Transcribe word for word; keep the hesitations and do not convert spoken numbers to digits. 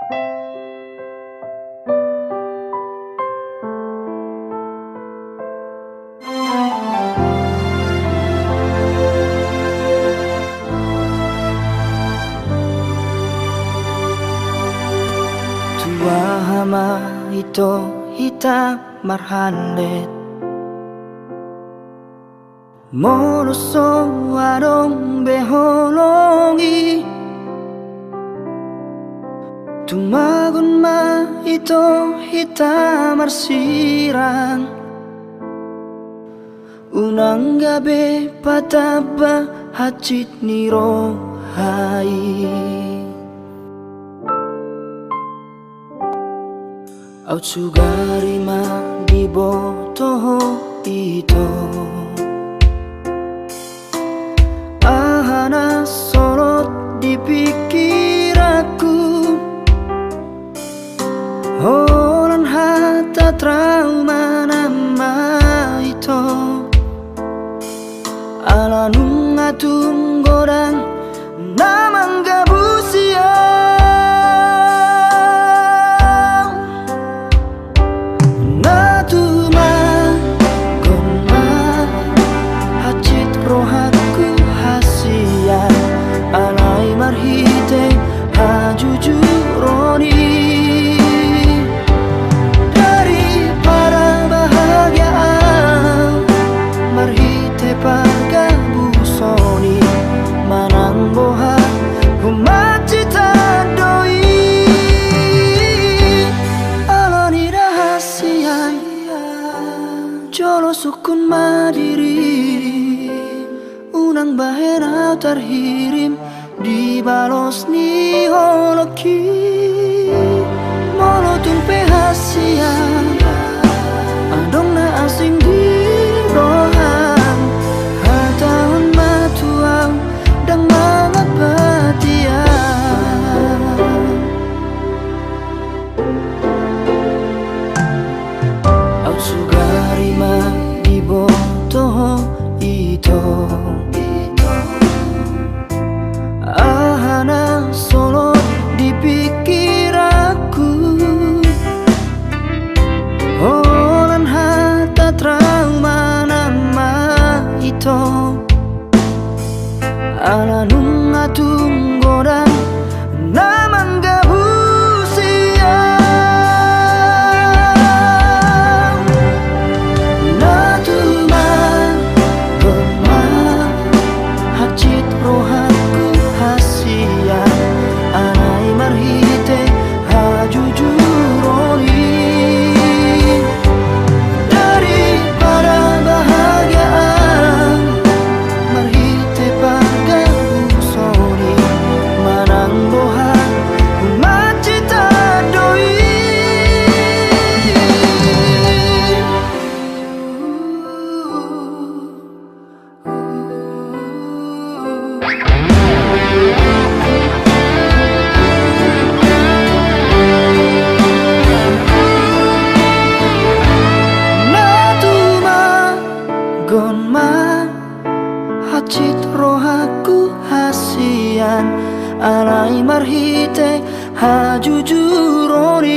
Tu aha ma ito hita marhanlet, molo so adong be holong i? Tumagon ma ito hita marsirang, unang gabe patamba hansit ni roha i. Aut sugari ma diboto ho ito aha na solot di pikiranku. Holan hata trauma nama ito, ala nunga tung godang na manggabusi au. Na tumagon ma hansit rohangku hasian, alai marhite hajujuron i. Daripada bahagia au marhite pargabuson i, manang boha humansita do i. Alani da hasian, jolo sungkun ma dirim, unang bahen au tarhirim di balos ni holongki. Molo tung pe hasian adong na asing di roham, hatahon ma tu au, ndang mangapati au. Aut sugari ma diboto ho ito aha na solot di pikiranku. Holan hata trauma nama ito, ala nunga tung godang na manggabusi au. Na tumagon ma hansit rohangku hasian, alai marhite hajujuron i. Daripada bahagia au marhite pargabuson i, manang boha humansita do i. Na tumagon ma hansit rohangku hasian, alai marhite hajujuron i.